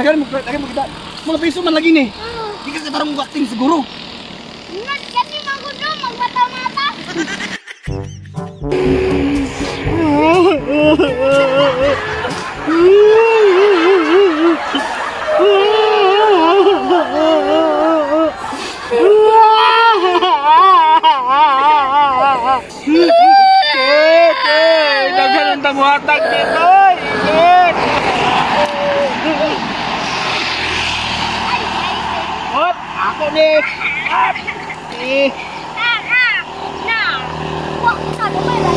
Daghan mo kita. Mga piso man lagi ni. Di ka katarong acting siguro. Nat kani magudo magmata-mata. Daghan ang tamuhatag dito. Ingat. Hop, ako ni. Hop. Eh. Na. Wa ka gamay ra.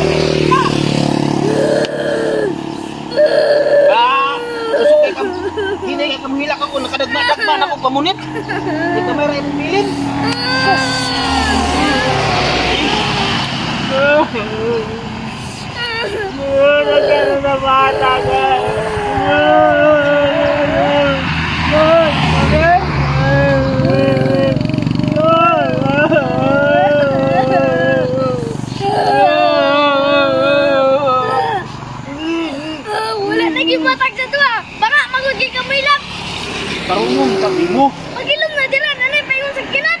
Ah, tusok kay kam. Hinay kay kamhilak ako nakadagma-dagma na ako pamunit. Di ka may ra imong bilin. Sus. Wala na gimatag sa tuwa. Baka magugay ka may lap. Tarungon ka mo. Magilom na dira nanay paingon sa kinat.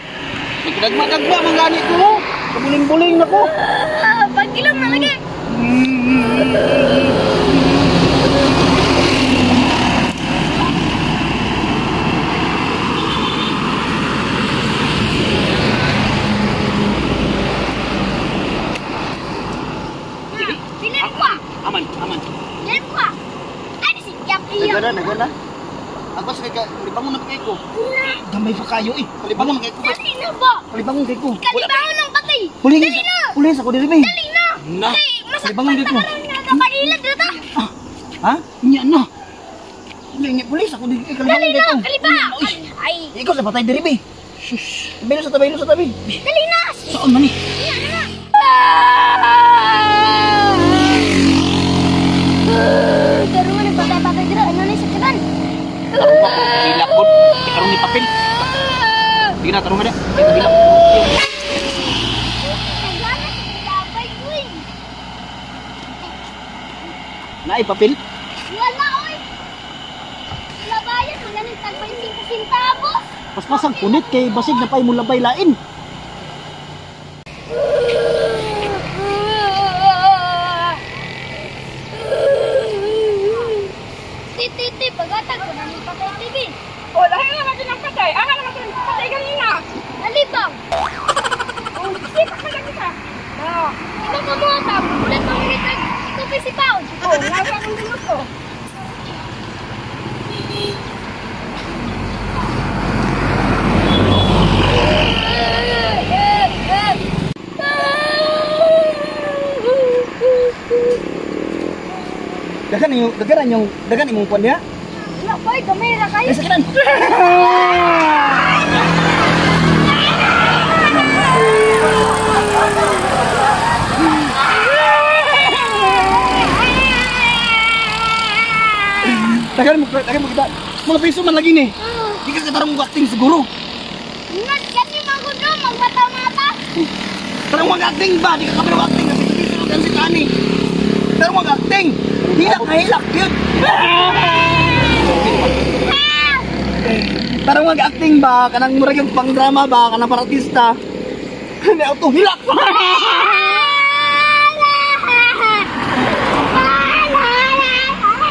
Nagdagma-dagma man gani ko. Kabuling-buling na ko. Pagilom na lagi. Bilin ko. Aman, aman. Bilin ko. Ano si Jack iyo? Nagana, nagana. Agwas kay kalibangon na kay ko. Gamay pa kayo eh. Kalibangon kay ko. Dali na ba? Kalibangon kay ko. Kalibangon ng patay. Dali na. Uli sa ko diri mi. Dali na. Na. Kalibangon dito. Nakailad na ta. Ha? Nya na. Nya pulis ako diri kalibangon kay ko. Dali na, ay. Ikaw sa patay diri mi. Shush. Baylo sa tabi, baylo sa tabi. Dali na. Saan man ni? Nya na. Karon ni patay-patay dira ano ni sa kanan. Hilak po. Karon ni papel. Sige na, tarong nga na. Hilak. Naay papel? Wala oy. Labayan wala ni tag 25 centavos. Paspasang punit kay basig na pay mo labay lain. Titi, pagatag ko na ng patay TV. O, lahi naman din ang patay. Aha naman din ang patay kanina. Nalibang. O, sipak ka lang isa. Oo. Ikaw ka mo ata. Ulit pangulitag. Ikaw pa si Pound. O, nasa akong limot ko. Daghan imong kwan niya. Wala pa, gamay ra kayo. Ay, sakinan. Daghan mo kita. Mga piso man lagi ni. Di ka katarong acting siguro. Nat kani magudo magmata-mata. Tarong mag-acting ba? Di ka kabalo acting kasi piso lang si Tani. Tarong mag-acting. Hilak na hilak yun. Tarong mag-acting ba? Kanang murag yung pang-drama ba? Kanang paratista. Ni auto hilak.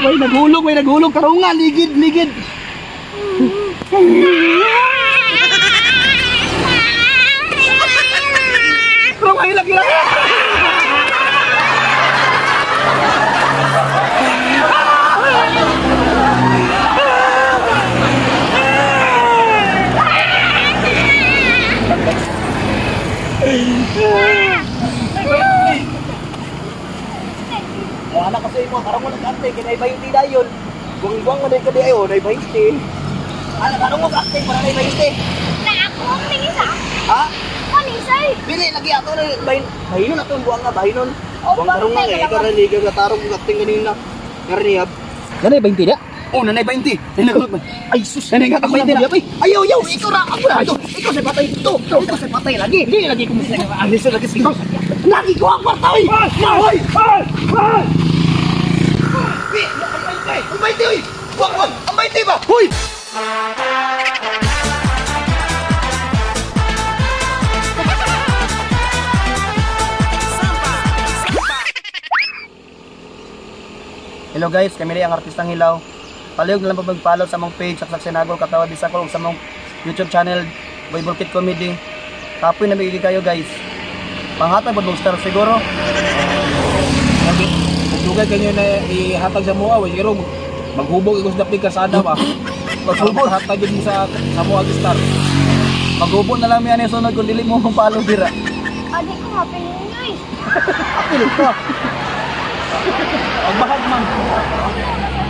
May naghulog, tarunga, ligid, ligid. Tarunga, hilak, hilak. Wala kasi mo, karang mo nag-arte, kaya na-20 dayon. Buwang-buwang mo na ka di ayo, na-20. Ano, karang mo nag-arte, para na-20. Na ako ang tingisa. Ha? Ano isa? Bili, lagi ato na, bahinon ato, buwang nga, bahinon. Buwang karong nga, ikaw rin, ikaw katarong nag-acting kanina. Karniyab. Nanay 20 na? Oh, nanay 20. Nanay nagulot man. Ay, sus. Nanay nga 20 na. Ayaw, ayaw, ikaw ra, ako ra. Ikaw sa patay ito. Ikaw sa patay lagi. Hindi lagi ko musika. Alis lagi sige. Lagi ko ang kwarta, oy. Mahoy. Ay! Ay! Ang 20, oy. Wag, wag. Ang 20 ba? Hoy! Hello guys, kami rin ang artistang Hilaw. Palihog na lang po mag-follow sa among page, Saksak Sinagol, Katawa Bisakol, ug sa among YouTube channel, Boy Bulkit Comedy. Kapoy na maigi kayo guys. Panghatag ba star siguro? Dugay kanyo na ihatag sa mua, siguro maghubog ikaw sa dapit kasada ba. Maghubog? Hatag yun mo sa mua star. Maghubo na lang mi ani sunod kung dili mo kung follow dira. Adi ko mapilin niyo eh. Apil ka. Pagbahag man. Ano